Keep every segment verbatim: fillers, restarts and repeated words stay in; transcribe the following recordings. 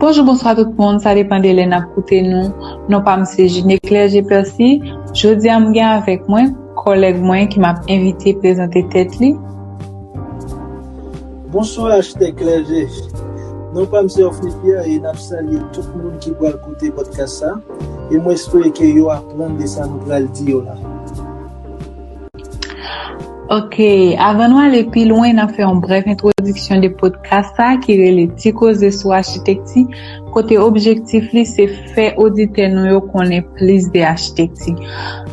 Bonjou, bonswa tout moun, sa depann de lè n ap koute nou. Non pa m se Jeanne Clergé Percy. Jodi a m gen avèk mwen kòlèg mwen ki m ap envite prezante tèt li. Bonswa achtèk Clergé. Non pa m se Ofni Pierre e n ap salye tout moun ki pral koute podcast sa. E mwen espere ke yo aprann de sa nou pral di yo la. Ok, avan nou ale pi lwen, n ap fè yon brèf entwodiksyon de podcast sa ki rele Ti Koze sou Achitekti, kote objektif li se fè oditè nou yo konnen plis de achitekti.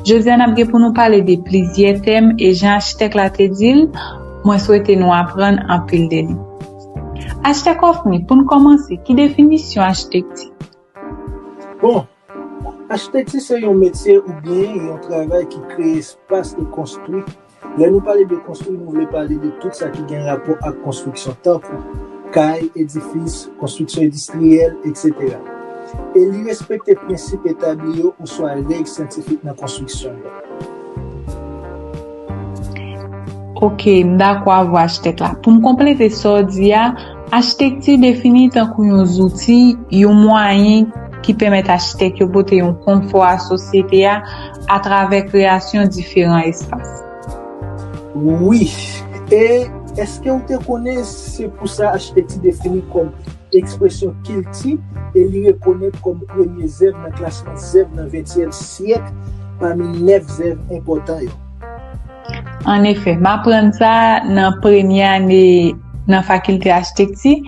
Jodi a n ap gen pou nou pale de plizyè tèm e jan achitèk la te di l, mwen swete nou aprann anpil de li. Achitèk Ofni, pou n kòmanse, ki definisyon achitekti? Bon, achitekti se yon metye oubyen yon travay ki kreye espas e konstwi. Lè nou pale de konstwi, nou vle pale de tout sa ki gen rapò ak konstriksyon, tankou kay, edifis, konstriksyon endistriyèl, etsetera. E li respekte prensip etabli yo oswa règ syantifik nan konstriksyon yo. Ok, m dakò avè w achitèk la. Pou m konplete sa w di a, achitekti defini tankou yon zouti, yon mwayen ki pèmèt achitèk yo pote yon konfò a sosyete a atravè kreyasyon diferan espas. Wi. E èske w te konnen se pou sa achitekti defini kòm ekspresyon kilti e li rekonèt kòm premye zèv nan klasman zèv nan ventyèm syèk pami nèf zèv enpòtan yo? Annefè, m aprann sa nan premye ane nan fakilte achitekti.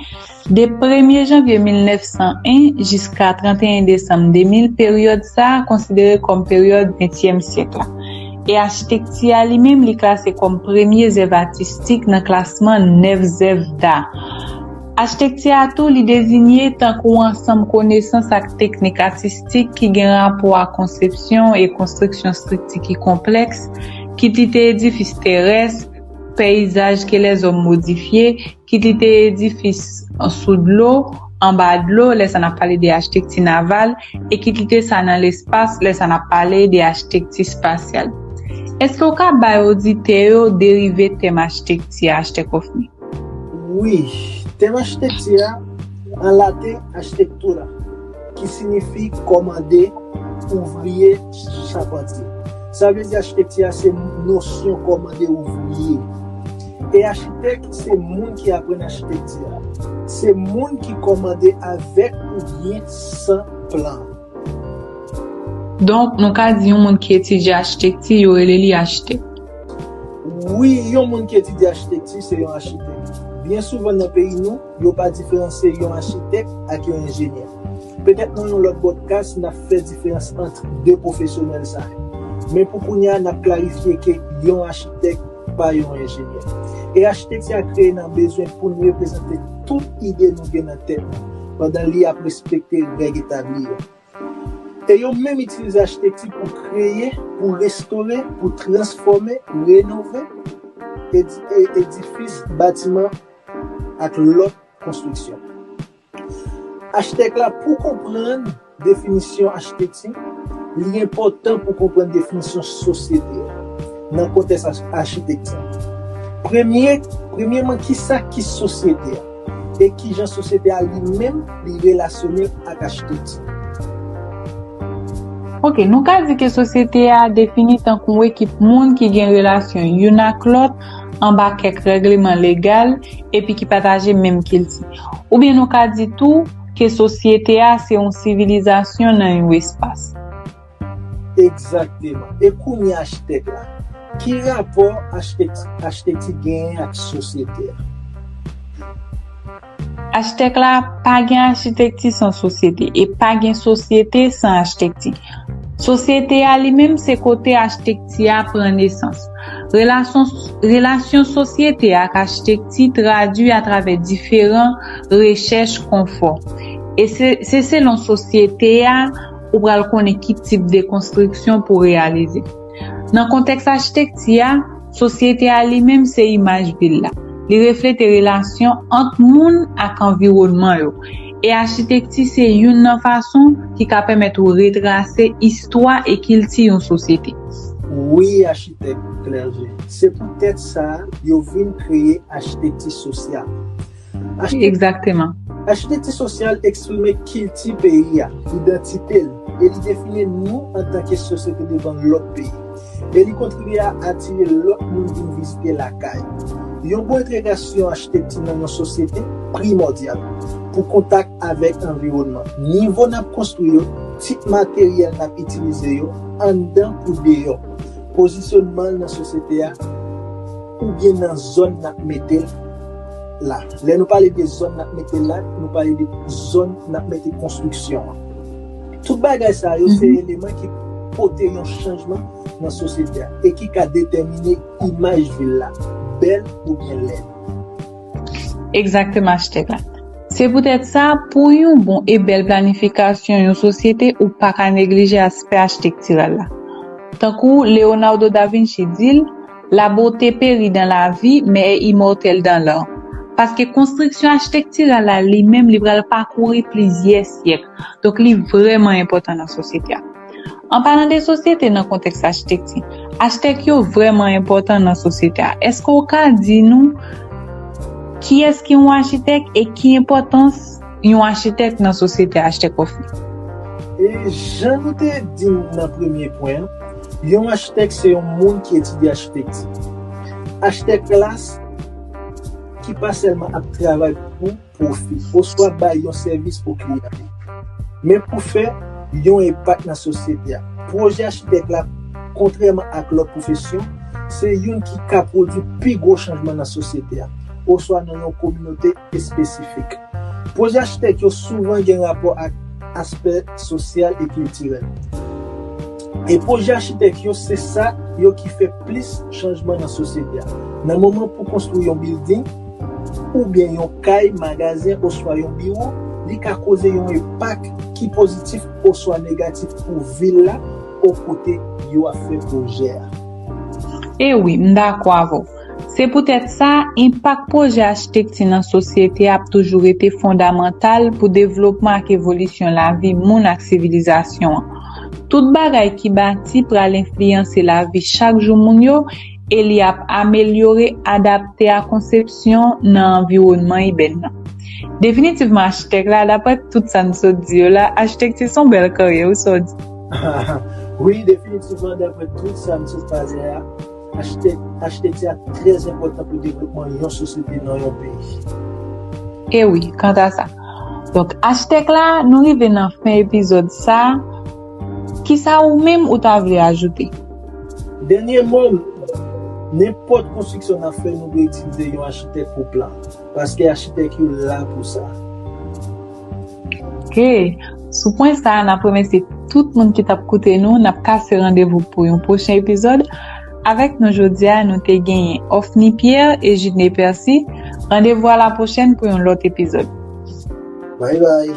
De premye janvye mil nèf san en jiska trannteyen desanm de mil, peryòd sa a konsidere kòm peryòd ventyèm syèk la. E achitekti a li menm, li klase kòm premye zèv atistik nan klasman nèf zèv da. Achitekti a tou, li dezinye tankou ansanm konesans ak teknik atistik ki gen rapò a konsepsyon e konstriksyon estrikti ki konplèks, kit li te edifis terès, peyizaj ke lèzòm modifye, kit li te edifis sou dlo, anba dlo, lè sa n ap pale de achitekti naval, e kit li te sa nan lespas, lè sa n ap pale de achitekti espasyal. Èske w ka bay oditè yo derive tèm achitekti a, achitèk Ofni? Wi, tèm achitekti a, an laten, architectura, ki siyifi kòmande ouvriye, chapantye. Sa vle di achitekti a se nosyon kòmande ouvriye. E achitèk se moun ki aprann achitekti a. Se moun ki kòmande avèk oubyen san plan. Donk, nou ka di yon moun ki etidye achitekti, yo rele li achitèk. Wi, yon moun ki etidye achitekti se yon achitèk. Byen souvan nan peyi nou, yo pa diferansye yon achitèk ak yon enjenyè. Petèt nan yon lòt podcast, n ap fè diferans ant de pwofesyonèl sa yo. Men pou kounye a, n ap klarifye ke yon achitèk pa yon enjenyè. E achitekti a kreye nan bezwen pou n reprezante tout ide nou gen nan tèt nou, pandan li ap respekte règ etabli yo. E yo menm itilize achitekti pou kreye, pou restore, pou transfòme, renove edi- e- edifis, batiman ak lòt konstriksyon. Achitèk la, pou konprann definisyon achitekti, li enpòtan pou konprann definisyon sosyete a nan kontèks ach- achitekti. Premye, premyèman, kisa ki sosyete a? E kijan sosyete a li menm li relasyone ak achitekti? Ok, nou ka di ke sosyete a defini tankou yon ekip moun ki gen relasyon youn ak lòt anba kèk règleman legal epi ki pataje menm kilti. Oubyen nou ka di tou ke sosyete a se yon sivilizasyon nan yon espas. Egzakteman. E kounye a achitèk la, ki rapò achitekti, achitekti genyen ak sosyete a? Achitèk la, pa gen achitekti san sosyete e pa gen sosyete san achitekti. Sosyete a li menm se kote achitekti a pran nesans. Relasyon, relasyon sosyete ak achitekti tradui atravè diferan rechèch konfò. E se, se selon sosyete a ou pral konnen ki tip de konstriksyon pou reyalize. Nan kontèks achitekti a, sosyete a li menm se imaj vil la. Li reflete relasyon ant moun ak anviwònman yo. E achitekti se youn nan fason ki ka pèmèt ou retrase istwa e kilti yon sosyete. Wi, achitèk Clergé. Se poutèt sa yo vin kreye achitekti sosyal. Achitekti Egzakteman. Achitekti sosyal eksprime kilti peyi a, idantite l, e li defini nou antanke sosyete devan lòt peyi. E li kontribye a atire lòt moun vin vizite lakay. Yon bon entegrasyon achitekti nan yon sosyete primòdyal pou kontak avèk anviwònman. Nivo n ap konstwi yo, tip materyèl n ap itilize yo, anndan kou deyò, pozisyonman l nan sosyete a, oubyen nan zòn n ap mete l la. Lè nou pale de zòn n ap mete l la, nou pale de zòn n ap mete konstriksyon an. Tout bagay sa yo se eleman ki pote yon chanjman nan sosyete a e ki ka detèmine imaj vil la, bèl oubyen lèd. Egzakteman, achtèk la. Se poutèt sa, pou yon bon e bèl planifikasyon yon sosyete, ou pa ka neglije aspè achtektiral la. Tankou Leonardo da Vinci di l, la beauté périt dans la vie, mais est immortelle dans l'art. Paske konstriksyon achtektiral la li menm, li pral pakouri plizyè syèk. Donk, li vrèman enpòtan nan sosyete a. An palan de sosyete nan kontèks achtekti, achtèk yo vrèman enpòtan nan sosyete a. Èske w ka di nou kiyès ki yon achitèk e ki enpòtans yon achitèk nan sosyete a, achtèk Kòfi? E jan nou te di nan premye pwen an, yon achitèk se yon moun ki etidye achitekti. Achitèk la ki pa sèlman ap travay pou pwofi, oswa bay yon sèvis pou kliyan li, men pou fè yon enpak nan sosyete a. Pwojè achitèk la, kontrèman ak lòt pwofesyon, se youn ki ka pwodui pi gwo chanjman nan sosyete a, oswa nan yon kominote espesifik. Pwojè achitèk yo souvan gen rapò ak aspè sosyal e kiltirèl. E pwojè achitèk yo se sa yo ki fè plis chanjman nan sosyete a. Nan moman pou konstwi yon bilding, oubyen yon kay, magazen, oswa yon biwo, li ka koze yon enpak ki pozitif oswa negatif pou vil la ou kote yo ap fè pwojè a. E wi, m dakò avè w. Se poutèt sa, enpak pwojè achitekti nan sosyete a ap toujou rete fondamantal pou devlopman ak evolisyon lavi moun ak sivilizasyon an. Tout bagay ki bati pral enfliyanse lavi chak jou moun yo e li ap amelyore, adapte a konsepsyon nan anviwònman ibèn nan. Definitivman, achitèk la, daprè tout sa n sot di yo la, achitekti se yon bèl karyè, wi, sa w di? Wi, definitivman, daprè tout sa n sot pale a, achitèk, achitekti a trè enpòtan pou devlopman yon sosyete nan yon peyi. E wi, kanta sa. Donk, achtèk la, nou rive nan fen epizòd sa. Kisa ou menm ou ta vle ajoute? Dènye mo m, nenpòt konstriksyon n ap fè, nou dwe itilize yon achitèk pou plan. Paske achitèk yo la pou sa. Ok. Sou pwen sa a, n ap remèsye tout moun ki t ap koute nou. N ap kase randevou pou yon pwochen epizòd. Avèk nou jodi a, nou te genyen Ofny Pierre e Judney Percy. Randevou a la pwochèn pou yon lòt epizòd. Bye bye.